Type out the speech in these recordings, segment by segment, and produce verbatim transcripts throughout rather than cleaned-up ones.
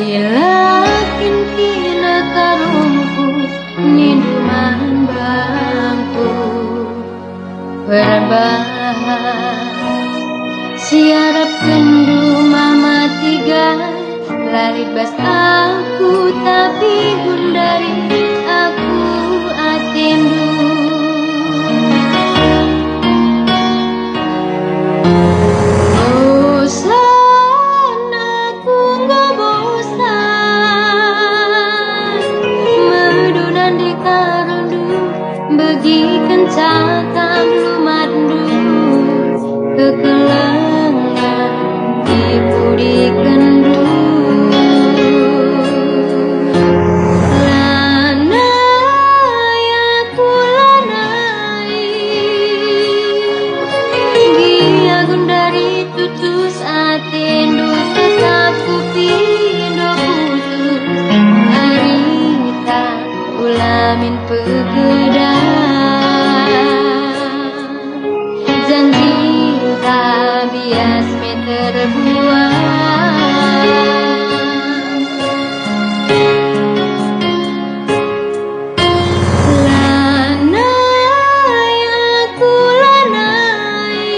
Ila kin kina karungku, nindu man bangku. Perbahan siarapkenndu mama tiga, la lit bas aku, tapi gundari aku atendu. Bosan aku enggo bosan, meduna ndekarundu, begiken cakap lumatndu, kekelengen ipudikenndu. Lanai aku lanai, gia gundari tutus atendu, tetap kupindo putus. Arita ula min pegeda, janjinta bias me terbuang. Lanai aku lanai,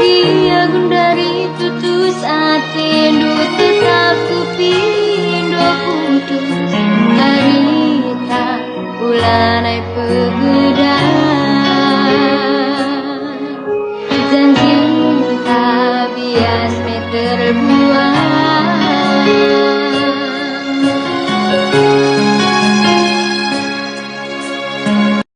gia gundari tutus atendu, tetap kupindo putus. Arita ula nai pegeda,